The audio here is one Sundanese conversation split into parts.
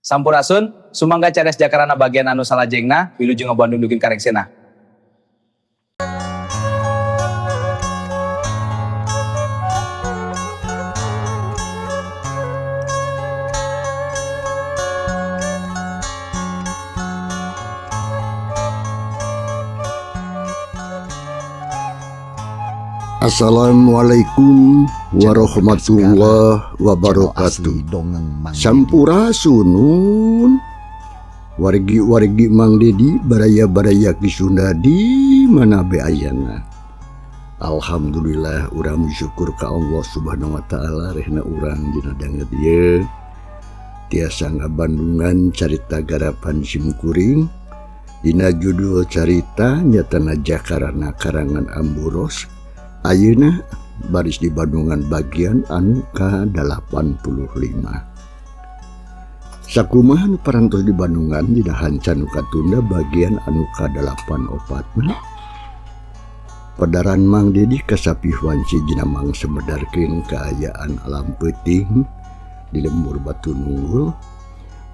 Sampurasun, sumangga cares jakarana bagian anu salajengna, wilujeng ngabandung dugin karengsena. Assalamualaikum warahmatullahi wabarakatuh. Sampurasunun wargi-wargi Mang Dedi baraya-baraya Ki Sunda di mana be ayana. Alhamdulillah urang bersyukur ka Allah Subhanahu wa taala rehna urang dina danget ieu tiasa ngabandungan carita garapan simkuring dina judul carita nyatana Jakarana karangan Amburos. Ayeuna baris di Bandungan bagian anu ka-85. Sakumaha nu parantos di Bandungan dina hanca nu katunda bagian anu ka-84. Pedaran Mang Dedi kasapih wanci dina mangsa medarkeun kaayaan alam peuting di lembur Batu Nunggul,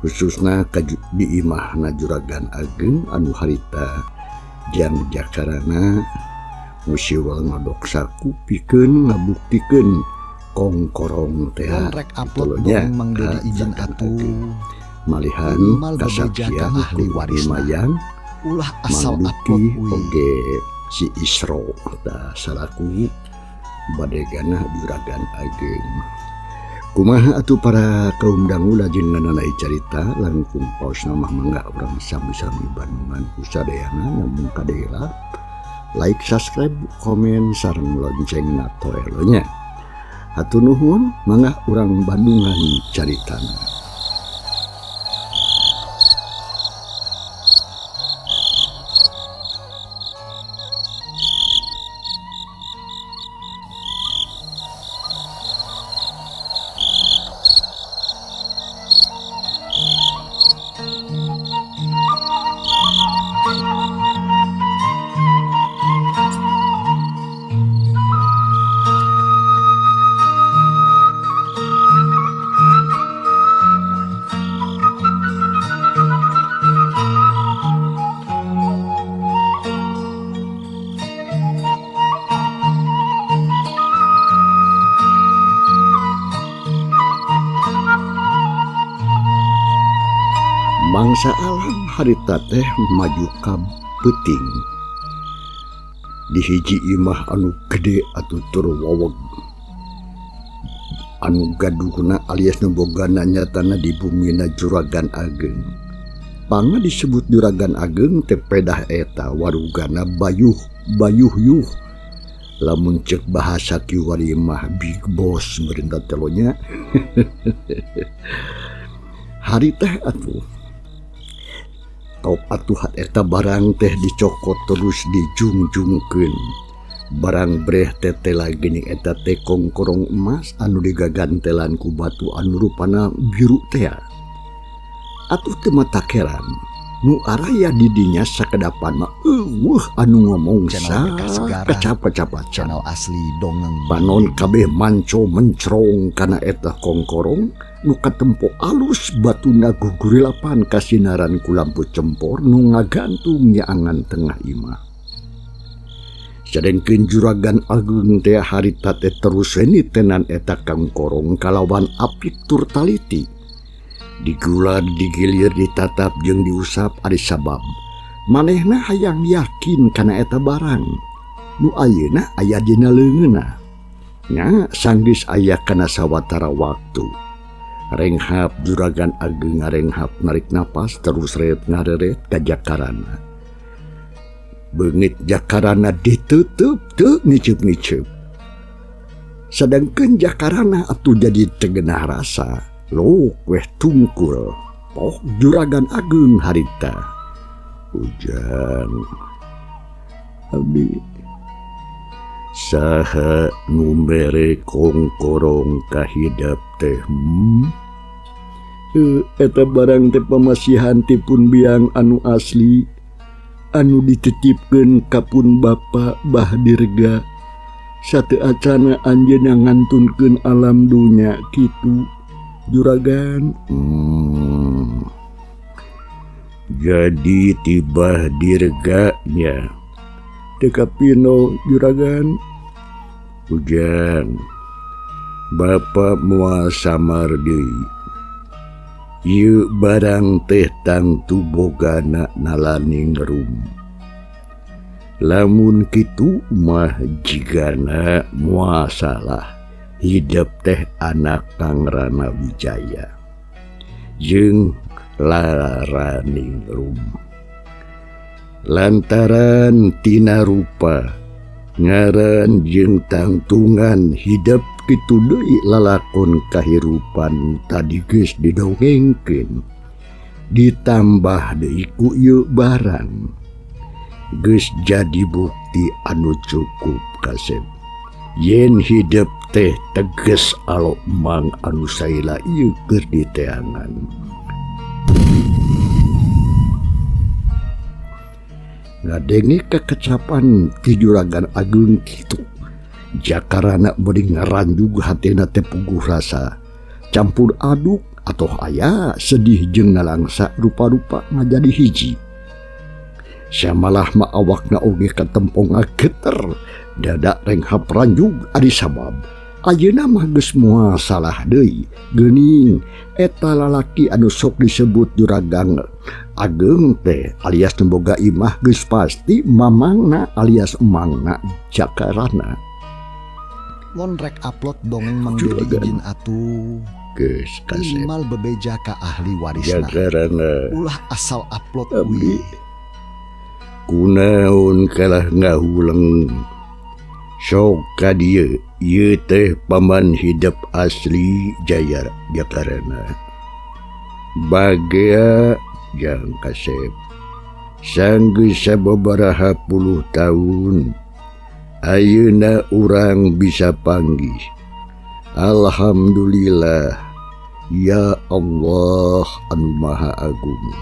khususna di imahna Juragan Ageng anu harita jang Jakarana musiwal ngadok saku pikeun ngabuktikeun kongkorong teh rek upload dongeng Mang Dedi izin atuh malihan kasaksian ahli warisna mayang ulah asal upload oge si Isro ta salaku badegana Juragan Ageng. Kumaha atuh para kaum dangu lajeng ngananai carita langkung paosna mah mangga urang sami-sami Bandungan kusadayana namun kadela like, subscribe, komen, sareng lonceng na toelonya. Hatur nuhun, mangga urang Bandungan caritana. Mangsa alam harita teh maju ka peuting. Di hiji imah anu gede atuh tur wowog. Anu gaduhna alias nu bogana nyatana di bumina Juragan Ageng. Pangna disebut Juragan Ageng teh pedah eta warugana bayuh bayuh yuh. Lamun cek bahasa kiwari mah big boss merintah telonya. Harita atuh top atuh eta barang teh dicokot terus dijungjungkeun. Barang breh teh geuning eta teh kongkorong emas anu digagantelan ku batu anu rupana biru teh. Atuh teu matakeran nu araya di dinya sakedapan mah eueuh anu ngomong sakecap-kecapan. Channel asli dongeng panon kabeh manco mencrong kana eta kongkorong nu katempo alus batuna gugurilapan kasinaran ku lampu cempor nu ngagantung nyaangan tengah imah. Sadengkeun Juragan Ageng teh harita teh terus tenan eta kangkorong kalawan apik tur taliti. Digular, digilir, ditatap jeung diusap ari sabab manehna hayang yakin kana eta barang nu ayeuna aya dina leungeunna. Nya sanggeus aya kana sawatara waktu. Renghap Juragan Ageng ngarenghap narik napas terus ret ngareret ka jakarana. Beungit jakarana ditutup teu ngiceup-ngiceup. Sadengkeun jakarana atuh jadi tegenah rasa. Lok weh tungkul pok Juragan Ageng harita. Ujang abdi saha nu mere kongkorong kahidap teh? Eta barang teh pamasihan ti pun biang anu asli anu dititipkeun ka pun Bapa Bah Dirga. Sateu acana anjeunna ngantunkeun alam dunya kitu. Juragan. Jadi tibah dirganya teu kapino juragan. Ujang, Bapak moal samar deui. Ieu barang teh tangtu bogana nalaning rum. Lamun kitu mah jigana moal salah hidep teh anak Kang Rana Wijaya jeung Laraning Rum. Lantaran tina rupa ngaran jeung tangtungan hidep kitu deui lalakon kahirupan tadi geus didongengkeun ditambah deui ku ieu barang geus jadi bukti anu cukup kasep yen hidep teh teges alo mang anu saila ieu keur diteangan. Ngadenge kekecapan ti Juragan Ageung kitu, Jakarana beuring ngaranjug hatena teh puguh rasa campur aduk atau aya sedih jeung nalangsa rupa-rupa ngajadi hiji. Samalah ma awakna oge katempong ngageter, dada renghap ranjug ari sabab ayeuna mah geus moal salah deui. Geuning eta lalaki anu sok disebut Juragan Ageung teh alias nu boga imah geus pasti mamangna alias emangna Jakarana. Mun rek upload dongeng Mang Dedi izin atuh. Geus kasep. Minimal bebeja ka ahli warisna. Jakarana. Ulah asal upload we. Kunaon kalah ngahuleng. Sok ka dieu ieu teh paman hidep asli Jaya Jakarana. Bagea jang kasep. Sanggeus sababaraha puluh taun ayeuna urang bisa panggih. Alhamdulillah ya Allah anu Maha Agung.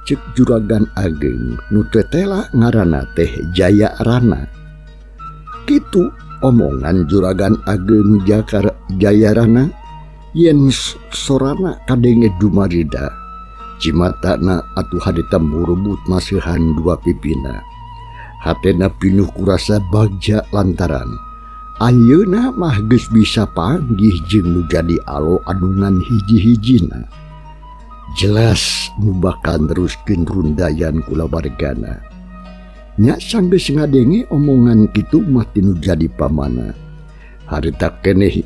Cek Juragan Ageung nu tetela ngaranna teh Jaya Rana. Kitu omongan Juragan Ageung Jaya Rana yen sorana kadenge dumarida. Cimatana atuh harita murebut masihan dua pipina. Hatena pinuh kurasa bagja lantaran ayeuna mah geus bisa panggih jeung nu jadi alo adungan hiji-hijina. Jelas nu bakal neruskeun rundayan kulawargana. Nya sanggeus ngadenge omongan kitu mah tinu jadi pamana. Harita keneh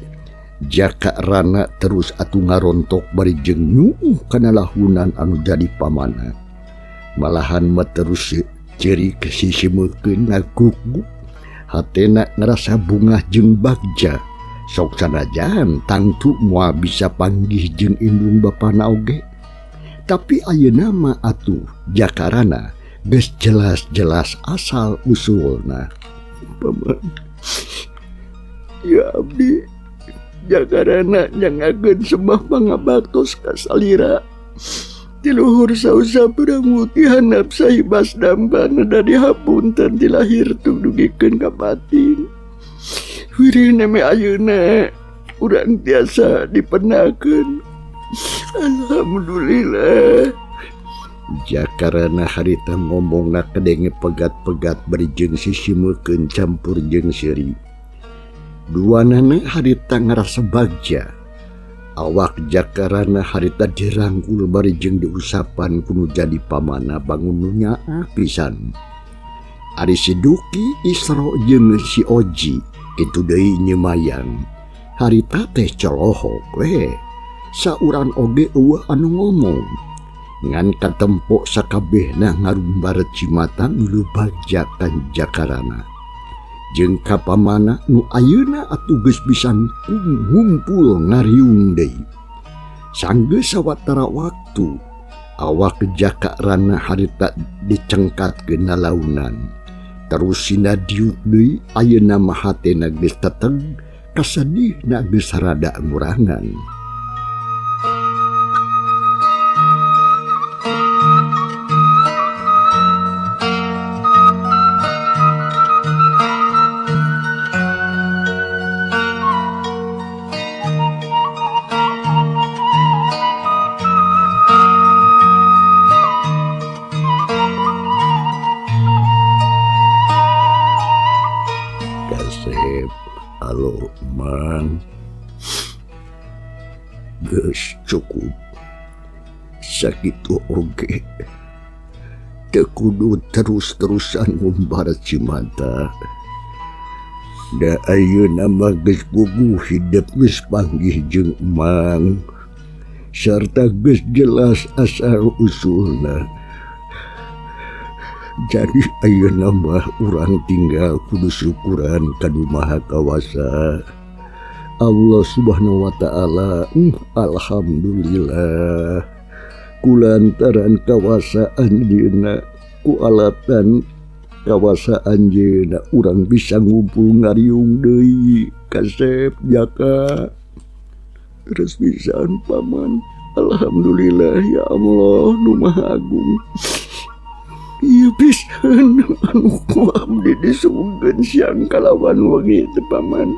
Jaka Rana terus atuh ngarontok bari jeung nyuuh kana lahunan anu jadi pamana. Malahan mah terus ceurik sisimekeun ngaguguk. Hatena ngerasa bungah jeung bagja. Sok sanajan tangtu moal bisa panggih jeung indung bapana oge. Tapi ayeuna mah atuh Jakarana geus jelas-jelas asal usulna. Paman, ya abdi Jakarana nyangakeun sembah pangabaktos ka salira. Ti luhur sausa pramutihan hanap sahibas dambana da dihapunten ti lahir tung dugikeun ka batin. Wirih neme ayeuna urang tiasa dipenakeun. Alhamdulillah. Jakarana harita ngomongna kadenge pegat-pegat bari jeung sisimekeun campur jeung seuri. Duanana harita ngarasa bagja. Awak Jakarana harita dirangkul bari jeung diusapan ku nu jadi pamana bangun nu nyaah pisan. Ari si Duki, Isro jeung si Oji kitu deui nyemayang. Harita teh colohok we. Sauran oge eueuh anu ngomong. Ngan katempo sakabehna ngarumbar cimata nu bagja ka Jakarana. Jeung ka pamana nu ayeuna atuh geus bisa ngumpul ngariung deui. Sanggeus sawatara waktu awak Jaka Rana harita dicengkatkeun launan. Terus sina diuk deui ayeuna mah hatena geus teteg kasedihna geus rada ngurangan. Geus cukup sakitu oge teu kudu terus-terusan ngumbar cimata. Da ayeuna mah geus puguh hidep geus panggih jeung Emang sarta geus jelas asal usulna. Jadi ayeuna mah urang tinggal kudu syukuran ka Nu Maha Kawasa. Allah Subhanahu wa Ta'ala, alhamdulillah kulantaran kawasa anjeunna, ku alatan kawasa anjeunna urang bisa ngumpul ngariung deui. Kasep Jaka terus pisan paman. Alhamdulillah ya Allah Nu Maha Agung. Ieu pisan anu ku abdi disuguhkeun siang kalawan wengi teh paman.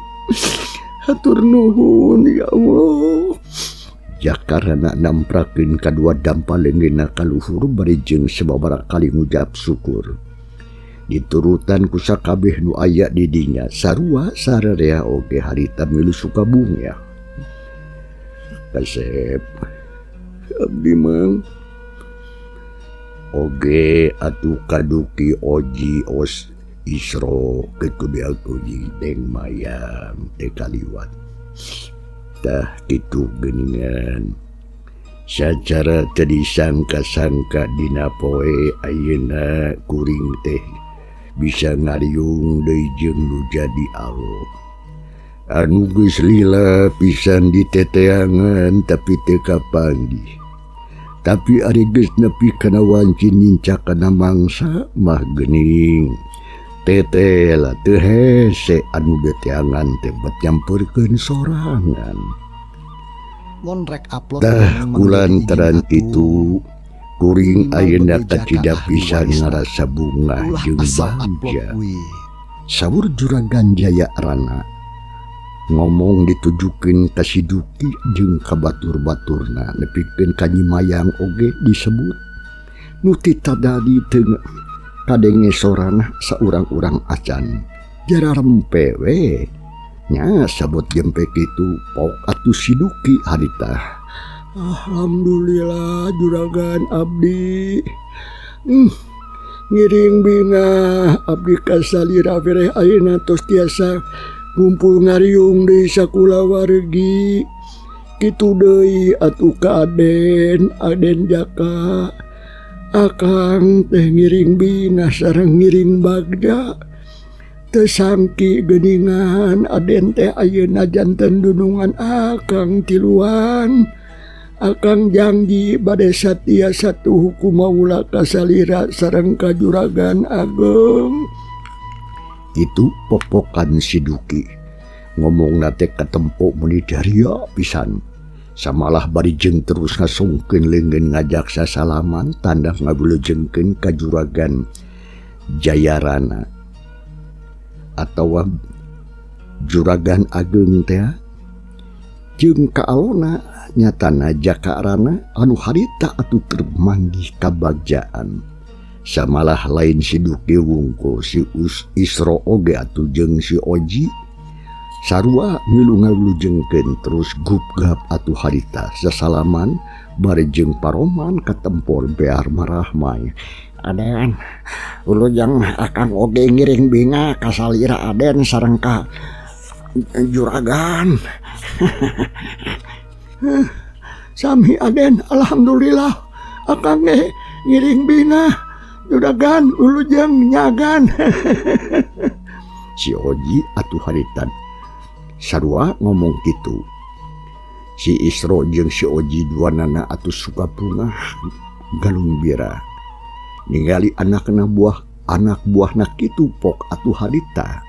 Hatur nuhun ya Allah. Jakarana namprakeun kadua dampa leungeunna ka luhur bari jeung sababaraha kali ngucap syukur. Diturutan ku sakabeh nu aya di dinya sarua sararea oge harita milu sukabungah. Kasep abdi mang oge atuh kaduki oji os Isro kitu diakuji deng mayang teh kaliwat. Tah kitu geuningan sacara teu disangka-sangka dina poe ayeuna kuring teh bisa ngariung deui jeung nu jadi alo. Anu geus lila pisan diteteangan tapi teu kapanggih. Tapi ari geus nepi kana wanci nincak kana mangsa mah geuning. Tete lah teu hese anu deteangan teh bet nyamperkeun sorangan. Mun rek upload Tah dongeng Mang Dedi izin kulantaran atuh. kitu kuring Minimal ayeuna bebeja ka kacida ahli pisan warisna. ngarasa bungah Ulah jeung asal upload bagja. we. Saur Juragan Jaya Rana ngomong ditujukeun ka si Duki jeung ka batur-baturna nepikeun ka Nyi Mayang oge disebut. Nu ti tadadi teu kadenge sorana saurang-urang acan. Jararempe we. Nya sabot jempe kitu pok atuh si Duki harita. Alhamdulillah juragan abdi. Ngiring bingah abdi kasalira bereh ayeuna tos tiasa ngumpul ngariung deui sakulawargi. Kitu deui atuh ka Aden, Aden Jaka. Akang teh ngiring bingah sareng ngiring bagja. Teu sangki geuningan Aden teh ayeuna janten dunungan akang tiluan. Akang janji bade satia satu hukum maula kasalira sareng ka Juragan Ageng. Itu popokan si Duki. Ngomongna teh katempo meuni daria pisan. Samalah bari jeung terus ngasungkeun leungeun ngajak sasalaman tanda ngabulujengkeun ka Juragan Jayarana atawa Juragan Ageng teh jeung ka alona nyatana Jakarana anu harita atuh keur manggih kabagjaan. Samalah lain si Duki wungkul si Isro oge atuh jeung si Oji sarua milu ngalujengkeun terus gupgap atuh harita sasalaman bari jeung paroman katempor bear marahmai. Aden ulujeng akang oge ngiring bingah kasalira Aden sareng ka juragan. Sami Aden, alhamdulillah akang ge ngiring bingah juragan ulujeng nyagan. Si Oji atuh harita sarua ngomong kitu. Si Isro jeung si Oji duanana atuh suka bungah galumbira. Ningali anakna buah anak buahna kitu pok atuh harita.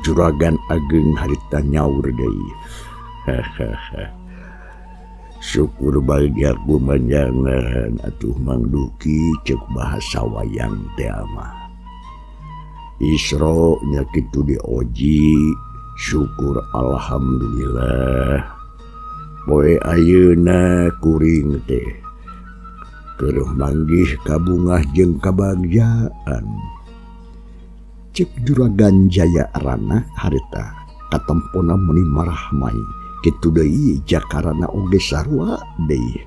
Juragan Ageng harita nyaur deui. Syukur bagja kumanjangan atuh Mang Duki ceuk bahasa wayang teh mah. Isro nya kitu di Oji, syukur alhamdulillah. Poe ayeuna kuring teh keur manggih kabungah jeung kabagjaan. Cek Juragan Jaya Rana harita katempona meuni marahmai Kitu deui Jakarana oge sarua deui.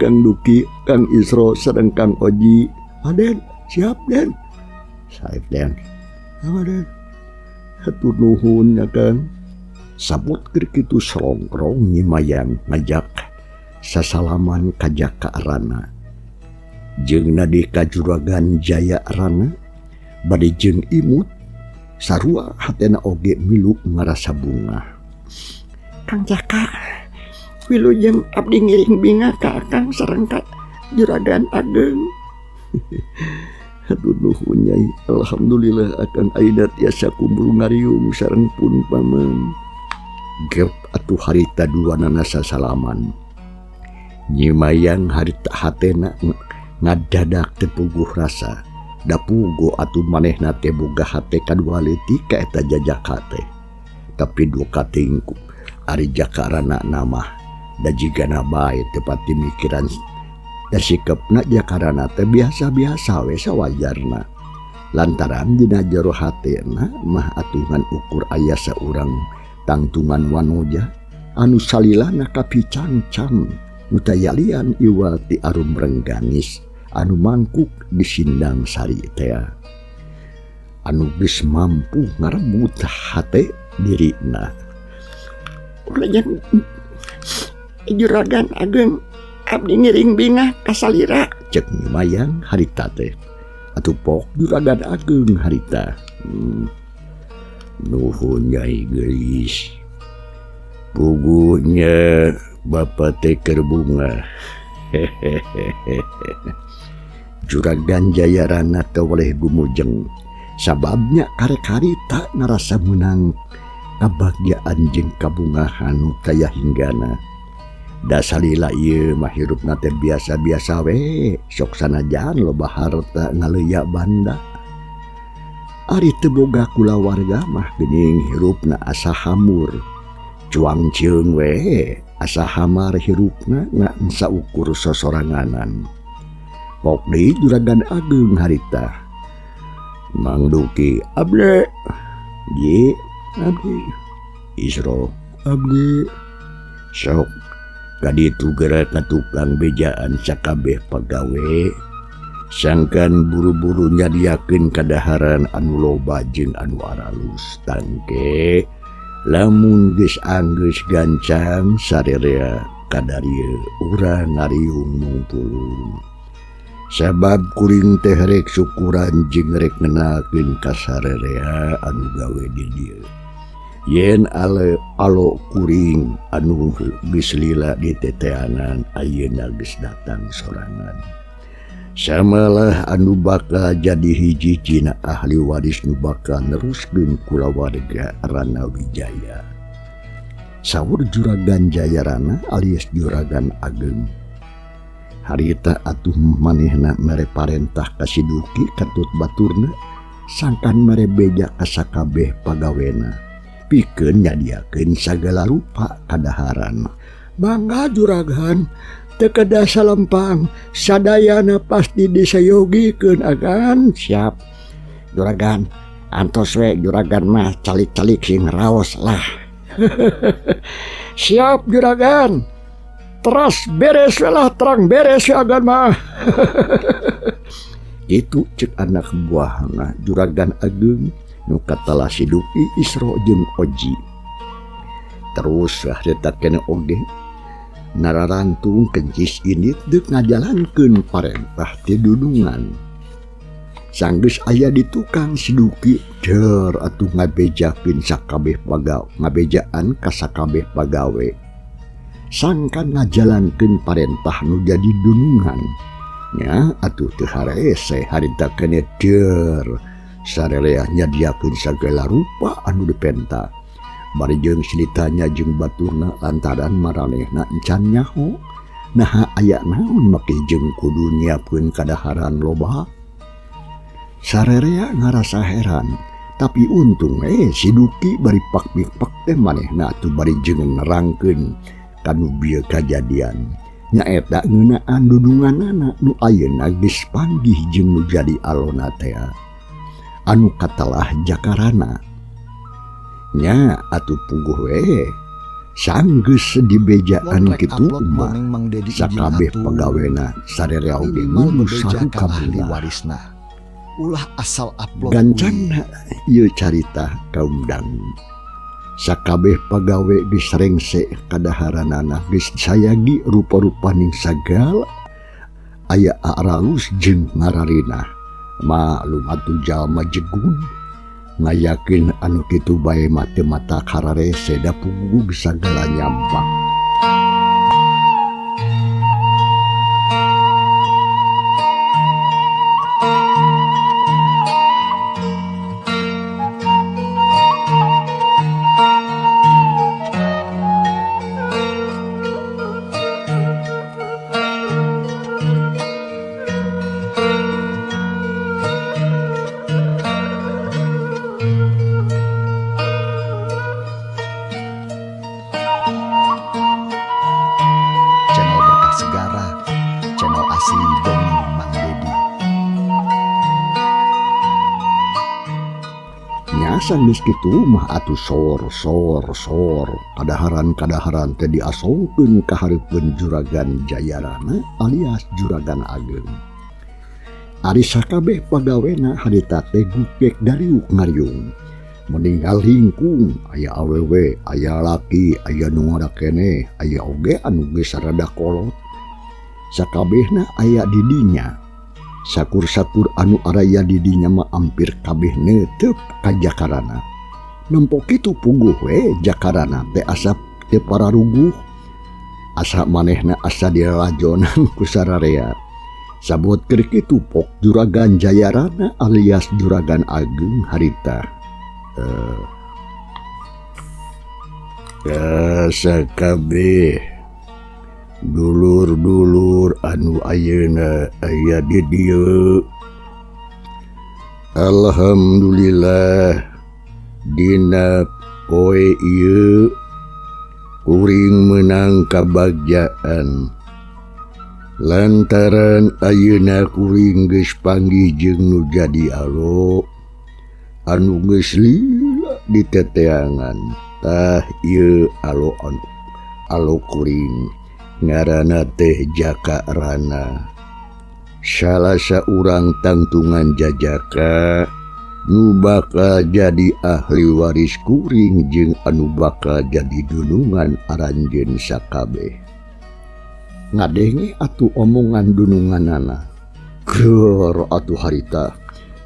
Kang Duki, Kang Isro sareng Kang Oji. Aden, siap Den. Saip Den. Apa Den? Hatur nuhun ya Kang. Sabut keur kitu serongkrong Nyi Mayang ngajak sasalaman ka Jaka Rana. Jeung nadi ka Juragan Jaya Rana bade jeung imut sarua hatena oge milu ngarasa bungah. Kang Jaka, wilujeng abdi ngiring bingah ka Akang sareng ka Juragan Ageng. Hatur nuhun Nyai, alhamdulillah akang ayeuna tiasa kumpul ngariung sareng pun paman. Gep atuh harita duanana sasalaman. Nyi Mayang harita hatena ngadadak teu puguh rasa. Da puguh atuh manehna teh boga hate kadua leutik ka eta jajaka teh. Tapi duka tingku ari Jakarana namah da jigana bae teu pati mikiran da sikepna Jakarana teh biasa-biasa we sawajarna. Lantaran dina jero hatena mah atuh ngan ukur aya saurang tangtungan wanoja anu salilana kapicangcang nu tayalian iwal ti arum rengganis anu mangkuk di Sindang Sari tea anu geus mampu ngarebut hate dirina. Urang Juragan Ageng abdi ngiring bingah ka salira. Cek Nyi Mayang harita teh. Atuh pok Juragan Ageng harita. Nuhun Nyai geulis. Puguhnya bapa teh keur bungah. Juragan Jaya Rana teu weleh gumujeng. Sababnya karek harita ngarasa meunang kabahagiaan jeung kabungahan nu taya hinggana. Da salila ieu mah hirupna teh biasa-biasa we, sok sanajan loba harta ngaleya banda. Ari teu boga kulawarga mah geuning hirupna asa hamur. Cuang cieung we, asa hamar hirupna ngan saukur sosoranganan. Pok deui Juragan Ageng harita. Mang Duki abdi, Ji abdi, Isro abdi. Sok kaditu geura ka tukang bejaan sakabeh pagawe. Sangkan buru-buru nyadiakeun kadaharan anu loba jeung anu aralus tangke lamun geus anggeus gancang sarerea kadarieu urang ngariung mungpulung. Sabab kuring teh rek syukuran jeung rek ngenalkeun ka sarerea anu gawe di dieu. Yen ale alo kuring anu geus lila di teteanan ayeuna geus datang sorangan. Samalah anu bakal jadi hiji cina ahli waris nu bakal neruskeun kulawarga Rana Wijaya. Saur Juragan Jaya Rana alias Juragan Ageng. Harita atuh manehna mere parentah ka si Duki katut baturna sangkan mere beja ka sakabeh pagawena. Pikeun nyadiakeun sagala rupa kadaharan. Mangga Juragan, teu kedah salempang, sadayana pasti disayogikeun agan. Siap Juragan, antos we Juragan mah calik-calik sing raos lah. Siap Juragan, teras beres we lah, terang beres we agan mah. Itu cek anak buahna Juragan Ageng nu katalah si Duki, Isro jeung Oji. Terus lah harita kene oge nararantung kencis ini deuk ngajalankeun parentah ti dudungan. Sanggeus aya di tukang si Duki der atuh ngabejakeun sakabeh pagawe, ngabejaan ka sakabeh pagawe. Sangkan ngajalankeun parentah nu jadi dunungan. Nya atuh teu harese harita kene der sarerea nyadiakeun sagala rupa anu dipenta. Bari jeung silitanya jeung baturna lantaran maranehna encan nyaho. Naha aya naon make jeung kudu nyiapkeun kadaharan loba. Sarerea ngarasa heran, tapi untung si Duki bari pak-pikpak teh manehna atuh bari jeung nerangkeun kanu bieu kajadian. Nyaeta ngeunaan dudunganana nu ayeuna geus panggih jeung nu jadi alona tea. Anu katalah Jakarana. Nya atuh puguh we. Sanggeus dibejaan Mun rek kitu upload mah dongeng Mang Dedi izin sakabeh atuh. Pegawena sararea oge Minimal lulus bebeja saruka ka ahli bunga. warisna. Ulah asal upload uih. Gancangna ieu carita kaum dangu. Sakabeh pagawe geus rengse kadaharanana geus sayagi rupa-rupaning sagala aya aralus jeung ngararinah. Maklum atuh jalma jegun ngayakin anu kitu bae mah teu mata kararese da puguh sagala nyampak. Channel Berkah Segara, channel asli dongeng Mang Dedi. Nya sanggeus kitu mah atuh sor sor sor kadaharan-kadaharan teh diasongkeun ka hareupeun Juragan Jayarana alias Juragan Ageng. Ari sakabeh pagawena harita teh gugek dariuk ngariung. Meninggal lingkung aya awewe, aya laki, aya nu ngarakeneh, aya oge anu geus rada kolot. Sakabehna aya di dinya. Sakur-sakur anu araya di dinya mah ampir kabeh neuteup ka Jakarana. Nempo kitu puguh we Jakarana teh asa teu pararuguh. Asa manehna asa dilalajonan ku sararea. Sabot keur kitu pok Juragan Jayarana alias Juragan Ageng harita. Sakabeh dulur-dulur anu ayeuna aya di dieu. Alhamdulillah dina poe ieu kuring meunang kabagjaan. Lantaran ayeuna kuring geus panggih jeung nu jadi alo anu geus lila diteteangan. Tah ieu alo anu alo kuring ngaranna teh Jaka Rana. Salah saurang tangtungan jajaka nu bakal jadi ahli waris kuring jeung anu bakal jadi dunungan aranjeun sakabeh. Ngadenge atuh omongan dununganana. Keur atuh harita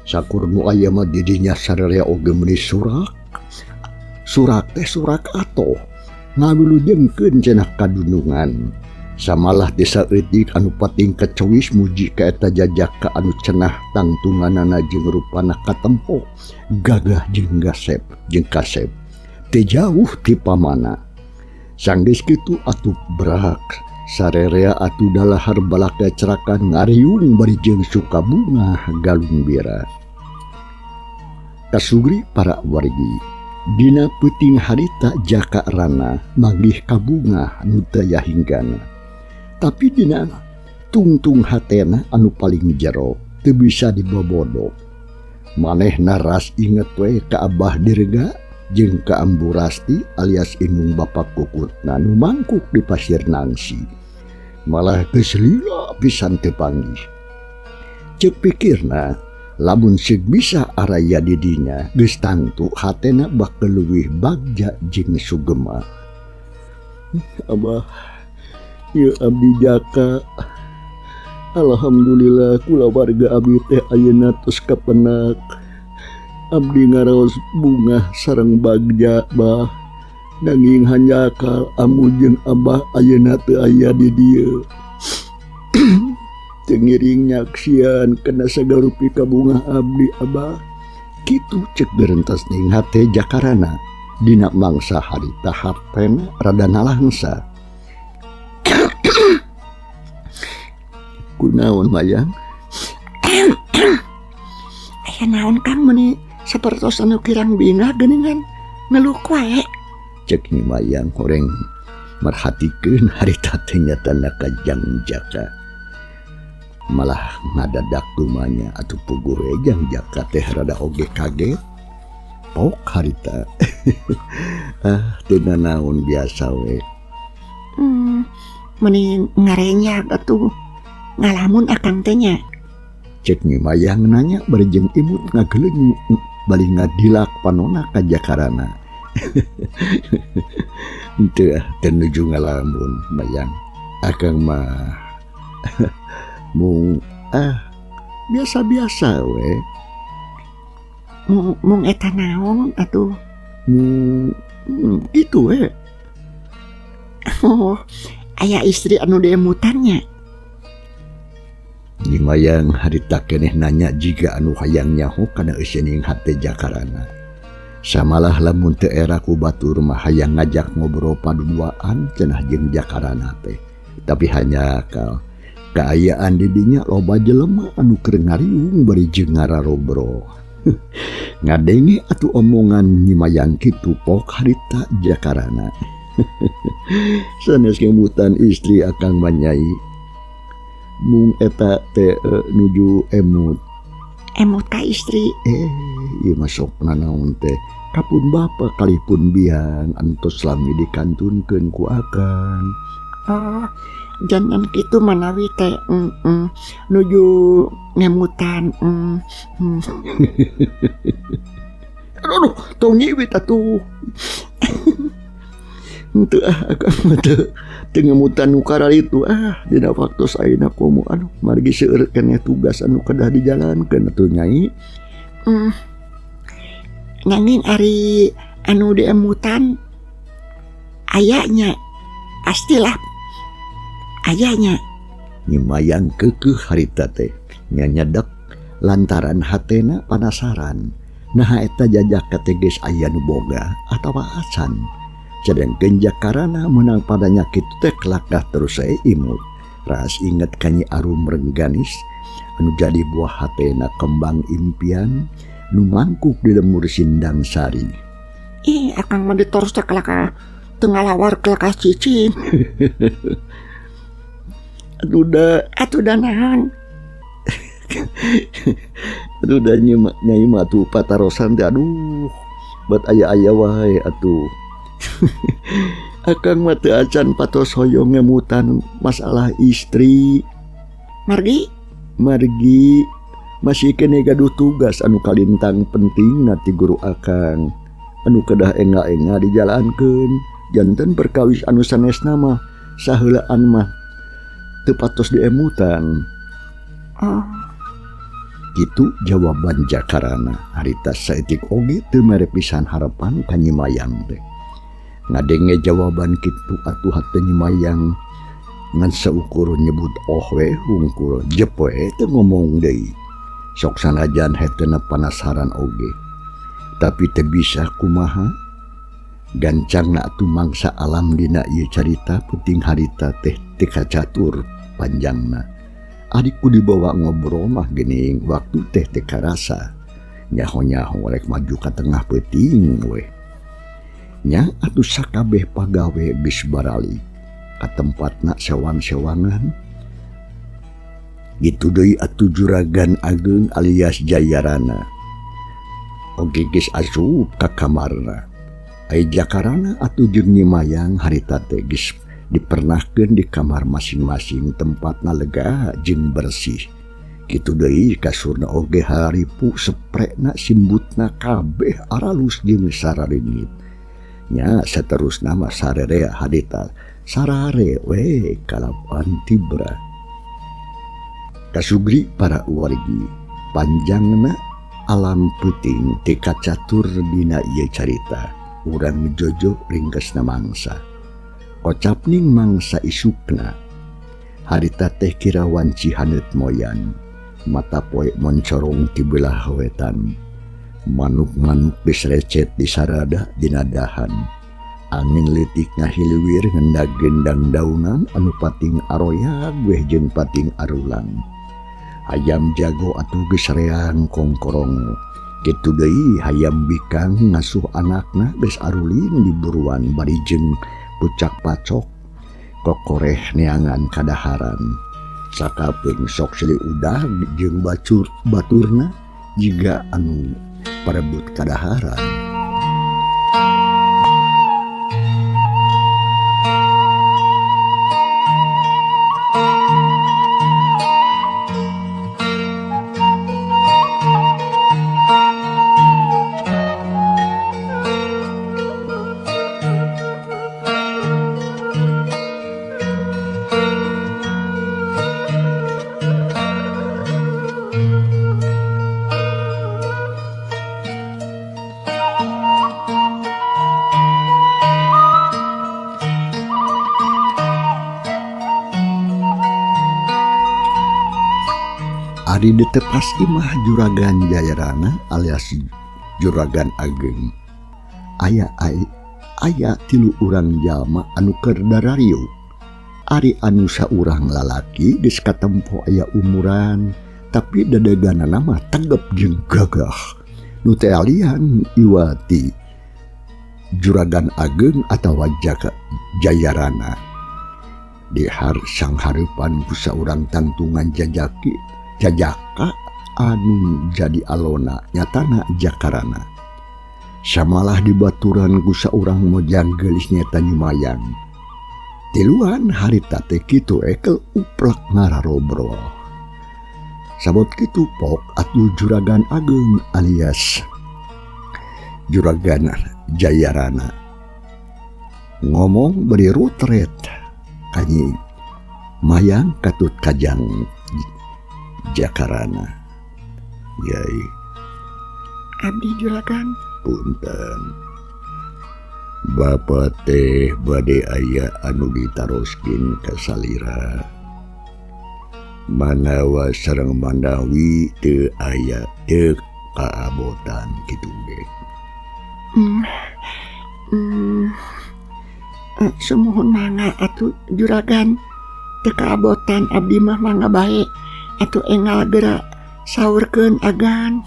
sakur nu aya mah di dinya sararea oge meuni surak. Surak teh surak atoh ngawilujengkeun cenah kadunungan. Samalah desa eutik anu pating kecewis muji ka eta jajaka anu cenah tangtunganana jeung rupana katempo gagah jeung gasep jeung kasep teu jauh ti pamana. Sanggeus kitu atuh brak sarerea atuh dalahar balaka cerakan ngariung bari jeung sukabunga galumbira. Kasugri para wargi dina peuting harita Jaka Rana manggih kabunga nu teu yahinggana. Tapi dina tungtung hatena anu paling jero teu bisa dibobodo. Manehna ras inget we ka Abah Dirga jeung ka Ambu Rasti alias indung bapak kukutna nu mangkuk di Pasir Nangsi. Malah geus lila pisan teu panggih. Ceuk pikirna lamun seug bisa araya di dinya geus tangtu hatena bakal leuwih bagja jeung sugema. Abah, ieu abdi Jaka. Alhamdulillah kulawarga abdi teh ayeuna tos kapenak. Abdi ngaraos bungah sareng bagja bah. Nanging hanjakal amu jeung abah ayeuna teu aya di dieu. Teu ngiring nyaksian kana sagarupi kabungah abdi abah. Kitu cek gerentas ning hate Jakarana. Dina mangsa harita hatena rada nalangsa. Kunaon mayang? Aya naon Kang meuni sapertos anu kirang bingah geuningan ngeluh wae. Cek Nyi Mayang horeng merhatikeun harita teh nyatana ka Jang Jaka. Malah ngadadak dumanya atuh puguh we Jang Jaka teh rada oge kaget. Pok harita. Ah, teu naon biasa we. Meni ngarenyak atuh. Ngalamun akang teh nya. Cek Nyi Mayang nanya bari jeung imut ngageleung bari ngadilak panona ka Jakarana. Henteu ah, teu nuju ngalamun Mayang. Akang mah mung biasa-biasa we. Mung eta naon atuh? Mung gitu we. Oh, aya istri anu diemutannya. Nyi Mayang harita keneh nanya jiga anu hayang nyaho kana euseuning hate Jakarana. Samalah lamun teu era ku batur mah hayang ngajak ngobrol paduduaan cenah jeung Jakarana teh. Tapi hanya akal kaayaan di dinya loba jelema anu keur ngariung bari jeung ngararobro. Ngadenge atuh omongan Nyi Mayang kitu pok harita Jakarana. Sanes ngemutan istri akang mah Nyai. Mung eta teh nuju emut. Emut ka istri. Ieu mah sok nanaon teh. Kapun bapa kalipun biang antos lami dikantunkeun ku akang. Oh, jangan kitu manawi teh nuju ngemutan. Aduh, tong nyiwit atuh. Henteu ah, akang mah teu ngemutan nu kararitu ah dina waktos ayeuna komo aduh margi seueur keneh tugas anu kedah dijalankeun atuh Nyai. Nanging ari anu diemutan ayanya pastilah ayanya. Nyi Mayang keukeuh harita teh nyanyadek lantaran hatena panasaran. Naha eta jajak teh geus aya nu boga atawa acan. Sedangkeun Jakarana meunang padanya kitu teh kelakah terus saya imut. Ras inget ka Nyi Arum Rengganis anu jadi buah hatena kembang impian nu mangkuk di lemur Sindang Sari. Ih, akang mah ditoros teh kelakah teu ngalawar kelakah cicing. Aduh da, atuh da naon? Aduh da Nyai mah atuh patarosan teh aduh bat aya-aya wae atuh. Akang mah teu acan patos hoyong ngemutan masalah istri. Margi? Margi masih keneh gaduh tugas anu kalintang penting ti guru akang anu kedah enga-enga dijalankeun. Janten perkawis anu sanesna mah saheulaan mah teu patos diemutan. Oh. Kitu jawaban Jakarana. Harita saeutik oge teu mere pisan harapan ka Nyi Mayang teh. Ngadenge jawaban kitu atuh hate Nyi Mayang ngan saukur nyebut oh we hungkul jep we teu ngomong deui. Sok sanajan hetena panasaran oge. Tapi teu bisa kumaha. Gancangna atuh mangsa alam dina ieu carita penting harita teh teu kacatur panjangna. Adikku dibawa ngobrol mah geuning waktu teh teu karasa. Nyaho-nyaho rek maju ka tengah peuting we. Nya atuh sakabeh pagawe geus barali ka tempatna sewang-sewangan. Gitu deui atuh Juragan Ageung alias Jayarana. Oge geus asup ka kamarna. Ai Jakarana atuh jeung Nyi Mayang harita teh geus dipernahkeun di kamar masing-masing tempatna lega jeung bersih. Kitu deui kasurna oge haripu seprekna simbutna kabeh aralus jeung sarareungit. Nya saterusna mah sarerea harita sarare we kalawan tibra. Kasugri para wargi panjangna alam peuting teu kacatur dina ieu carita. Urang jojo ringkesna mangsa. Kocapning mangsa isukna. Harita teh kira wanci haneut moyan. Mata poe moncorong ti beulah wetan. Manuk-manuk geus recet di sarada dina dahan. Angin leutik ngahiliwir ngendag gendang daunan anu pating aroyag weh jeung pating arulang. Hayam jago atuh geus reang kongkorong. Kitu deui hayam bikang ngasuh anakna geus arulin di buruan bari jeung pucak pacok kokoreh neangan kadaharan. Sakapeung sok silih udag jeung baturna jiga anu parebut kadaharan. Ari ditepas imah Juragan Jayarana alias Juragan Ageng. Aya aya tilu urang jalma anu keur darariuk. Ari anu saurang lalaki geus katempo aya umuran, tapi dadeganana mah tegep jeung gagah. Nu teh alian iwati Juragan Ageng atawa Jaka Jayarana. Dihar sanghareupan ku saurang tangtungan jajaki jajaka anu jadi alona nyatana Jakarana. Samalah dibaturan ku saurang mojang geulis nyata Nyumayang. Tiluan harita teh kitu ekel uplak ngararobrol. Sabot kitu pok atuh Juragan Ageng alias Juragan Jayarana. Ngomong beri rutret kanyi Mayang katut kajang Jakarana. Yai abdi juragan punten. Bapa teh bade aya anu ditaroskeun ka salira. Manawa sareng manawi teu aya teu kaabotan kitu ge. Sumuhun mangga atuh juragan teu kaabotan abdi mah mangga bae. Atuh engal geura saurkeun agan.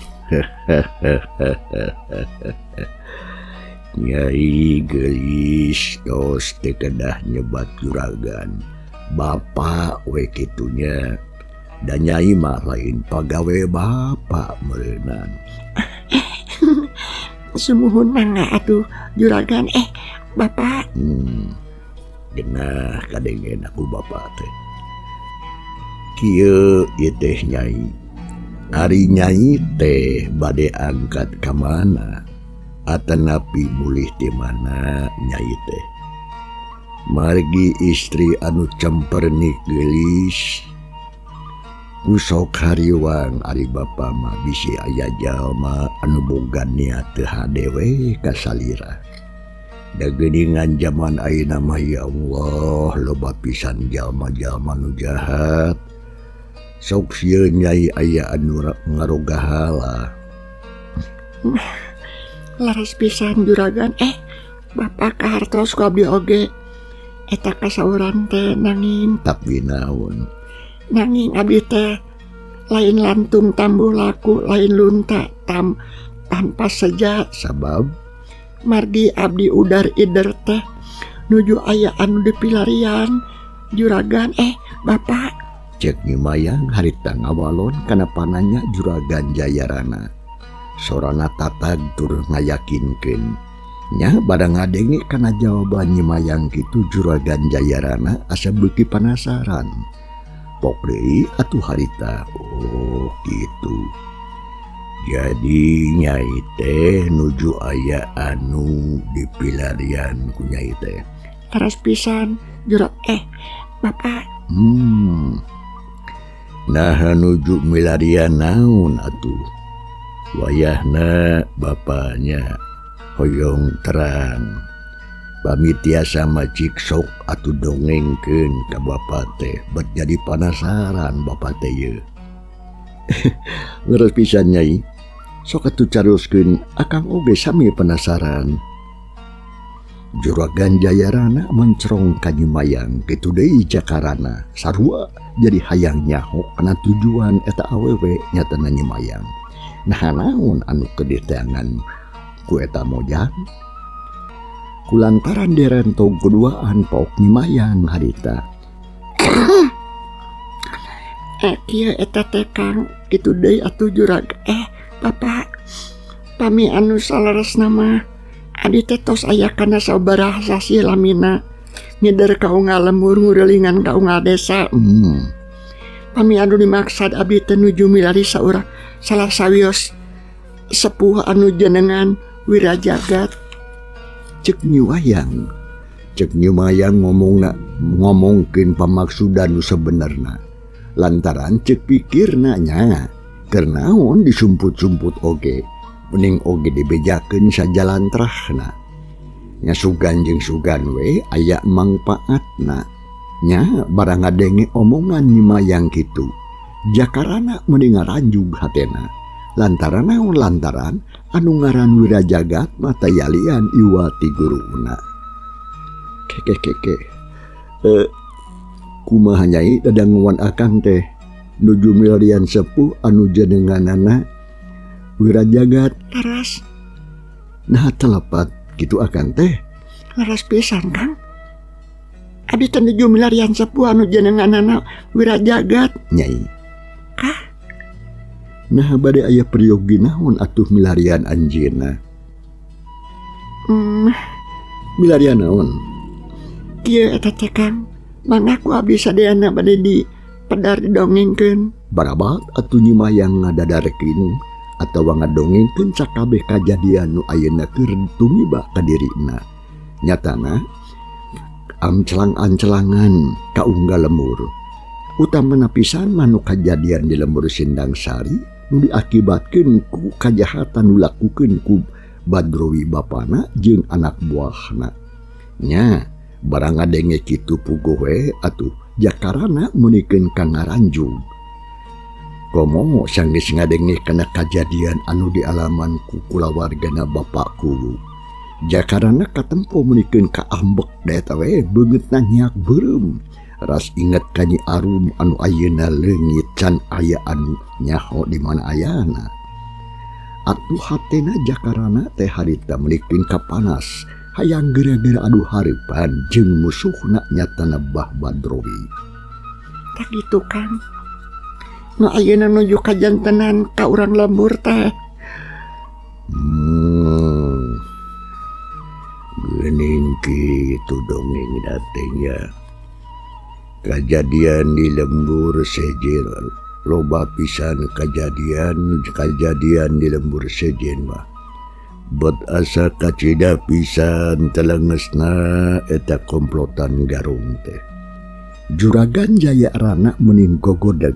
Nyai geulis tos teu kedah nyebat juragan. Bapak we kitunya. Da nyai mah lain pagawe bapak meureunnan. Sumuhun mangga atuh juragan bapak. Genah kadengen aku bapak teh. Kieu ieu teh nyai. Ari nyai teh bade angkat ka mana? Atanapi mulih ti mana nyai teh? Margi istri anu cempernik geulis. Ku sok hariwang ari bapa mah bisi aya jalma anu boga niat teu hade we ka salira. Da geuningan jaman ayeuna mah ya Allah loba pisan jalma-jalma nu jahat. Sok sieun nyai aya anu ngarogahala. Laras pisan juragan bapak kahartos ku abdi oge. Eta kasauran teh nanging tapi naon? Nanging abdi teh lain lantung tambuh laku lain lunta tanpa seja sabab margi abdi udar ider teh nuju aya anu dipilarian juragan bapak. Cek Nyimayang harita ngawalon kana pananya Juragan Jayarana. Sorana tatag tur ngayakinkeun. Nya bada ngadenge kana jawaban Nyimayang kitu Juragan Jayarana asa beuki panasaran. Pok deui atuh harita. Oh kitu. Jadi nyai teh nuju aya anu dipilarian ku nyai teh. Laras pisan jurag bapak. Nah nuju milarian naon atuh. Wayahna bapaknya hoyong terang. Pami tiasa macik sok atuh dongengkeun ka bapa teh bet jadi panasaran bapa teh ye. Leres pisan nyai. Sok atuh caroskeun akang oge sami penasaran. Juragan Jayarana mencerong ka Nyimayang kitu deui Jakarana sarua jadi hayang nyaho kana tujuan eta awewe nyatana Nyimayang. Nah naon anu keur diteangan ku eta mojang? Kulantaran derentog keduaan paok Nyimayang harita. Kieu eta teh Kang kitu deui atuh jurag bapak pami anu saleresna mah Adi teh tos aya kana sabaraha sasih lamina ngider ka unggal lembur ngurilingan ka unggal desa. Pami anu dimaksad abdi teh nuju milari saurang salah sawios sepuh anu jenengan Wirajagat. Cek Nyi Wayang. Cek Nyi Mayang ngomongna ngomongkeun pamaksudan nu sebenarna. Lantaran cek pikirna nya keur naon disumput-sumput oge, mending oge dibejakeun sajalantrahna. Nya sugan jeung sugan we aya mangpaatna. Nya barang ngadenge omongan Nyi Mayang kitu, Jakarana mending ngaranjug hatena. Lantaran naon lantaran anu ngaran Wirajagat mah tayalian iwati guruna. Keke keke. Kumaha nyai dadanguan akang teh nuju milarian sepuh anu jenenganana Wirajagat. Leres. Nah telepat kitu akang teh. Leres pisan Kang. Abdi teh nuju milarian sepuh anu jenenganana Wirajagat. Nyai. Kah? Nah bade aya peryogi naon atuh milarian anjeunna? Milarian naon? Kieu eta teh Kang. Mangga ku abdi sadayana bade di pedar didongengkeun. Barabat atuh Nyi Mayang ngadadarekin atawa ngadongengkeun sakabeh kajadian nu ayeuna keur tumiba ka dirina. Nyatana amcelang-ancelangan ka unggal lembur. Utamana pisan mah nu kajadian di lembur Sindang Sari nu diakibatkeun ku kajahatan nu lakukeun ku Badrowi bapana jeung anak buahna. Nya barang ngadenge kitu puguh we atuh Jakarana meunikeun ka ngaranjug. Komo sanggeus ngadenge kana kajadian anu dialaman ku kulawargana bapak kuwu. Jakarana katempo meunikeun ka ambek da eta we beungeutna nyiak beureum. Ras inget ka Nyi Arum anu ayeuna leungit can aya anu nyaho di mana ayana. Atuh hatena Jakarana teh harita meunikeun ka panas. Hayang geura-geura adu hareupan jeung musuhna nyatana Bah Badrowi. Tah kitu Kang. Nu ayeuna nuju kajantenan ka urang lembur teh. Geuning kitu dongeng teh nya. Kajadian di lembur sejen loba pisan kajadian di lembur sejen mah. Bet asa kacida pisan telengesna eta komplotan garung teh. Juragan Jaya Rana meuning gogodeg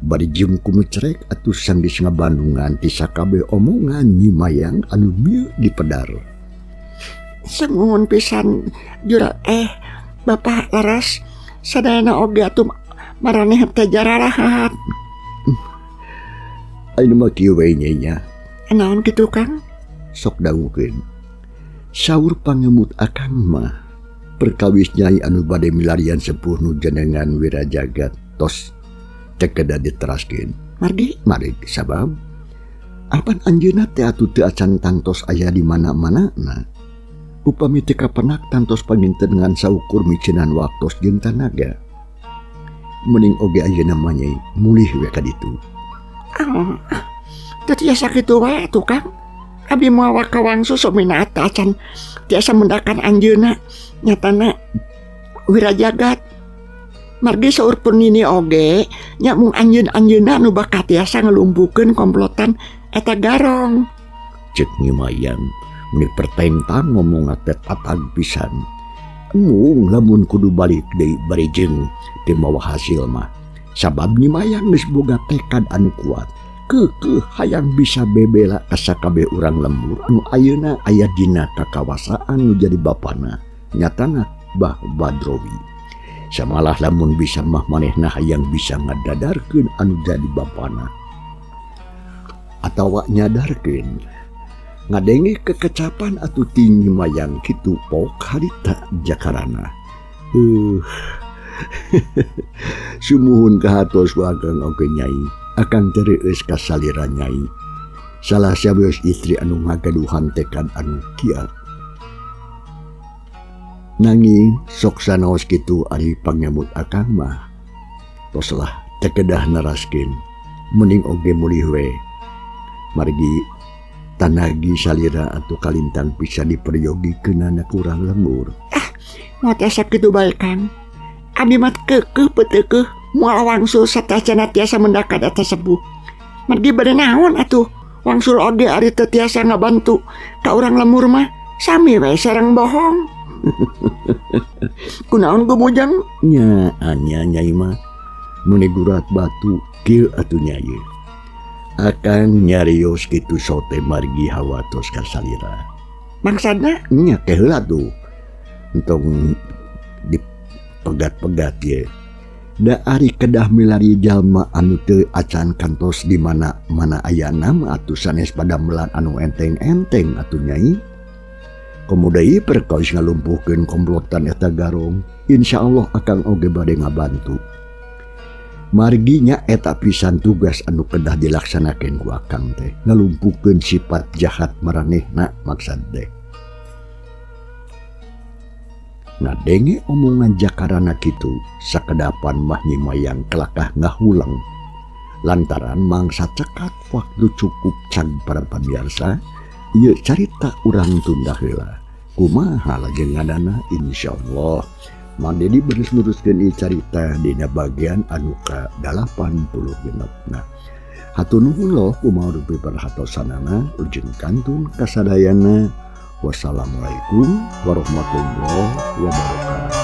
bari jeung kumecrek atuh sanggeus ngabandungan ti sakabeh omongan Nyi Mayang anu bieu dipedar. Sengun pisan jura Bapak Laras sadayana oge atuh maraneh teh jararahat. Ayeuna mah kieu we nya. Naon kitu Kang? Sok dangukeun. Saur pangemut akang mah perkawis nyai anu bade milarian sepuh nu jenengan Wirajagat tos teu kedah diteraskeun. Margi? Mari sabab apan anjeunna teh atuh teu acan tangtos aya di mana-mana. Upami teu kapenak tangtos panginten ngan saukur miceunan waktos jeung tanaga. Mending oge ayeuna mah nyai mulih we ka ditu. Teu tiasa kitu wae atuh Kang. Abdi moal kawangsu sumina acan tiasa mendakan anjeunna nyatana Wirajagat. Margi saur pun nini oge nya mung anjeun-anjeunna nu bakal tiasa ngelumpukeun komplotan eta garong. Cek Nyi Mayang meni pertentang ngomong teh tatag pisan. Mung lamun kudu balik deui bari jeung teu mawa hasil mah. Sabab Nyi Mayang geus boga tekad anu kuat. Keukeuh hayang bisa bebela ka sakabeh urang lembur anu ayeuna aya dina kakawasaan nu jadi bapana nyatana Bah Badrowi. Samalah lamun bisa mah manehna hayang bisa ngadadarkeun anu jadi bapana atawa nyadarkeun. Ngadenge kekecapan atuh ti Nyi Mayang kitu pok harita Jakarana. Sumuhun kahatos ku akang oge nyai. Akang tereueus ka salira nyai. Salah sawios istri anu ngagaduhan tekad anu kiat. Nanging sok sanaos kitu ari pangemut akang mah. Toslah teu kedah naraskeun. Mending oge mulih we. Margi Tanagi salira atau kalintang bisa diperyogikeunana kurang lembur. Ah, moal tiasa kitu bae Kang. Abi mah keukeuh peuteukeuh moal wangsul satacana tiasa mendakan eta sepuh. Margi bade naon atuh? Wangsul oge ari teu tiasa ngabantu ka urang lembur mah sami we sareng bohong. Kunaon gumujeng? Nya anya nyai mah meni gurat batu kieu atuh nyai. Akan nyarios kitu sote margi hawatos ka salira. Maksudna? Nya teh heula tuh. Entong dipegat-pegat ye. Da ari kedah milari jalma anu teu acan kantos di mana-mana ayana mah atuh sanes padamelan anu enteng-enteng atuh nyai. Komo deui perkawis ngalumpuhkeun komplotan eta garong, insyaallah akang oge bade ngabantu. Marginya eta pisan tugas anu kedah dilaksanakeun ku akang teh, ngalumpuhkeun sifat jahat maranehna maksad teh. Ngadenge omongan Jakarana kitu, sakedapan mah Nyi Mayang kelakah ngahulang. Lantaran mangsa cekat waktu cukup can para pamirsa, ieu carita urang tunda heula. Kumaha lajenganana insyaallah Mang Dedi beres luruskeun ieu carita dina bagian anu ka-86. Hatur nuhun loh kumaha rupi perhatosanana ujung kantun kasadayana. Wassalamualaikum warahmatullahi wabarakatuh.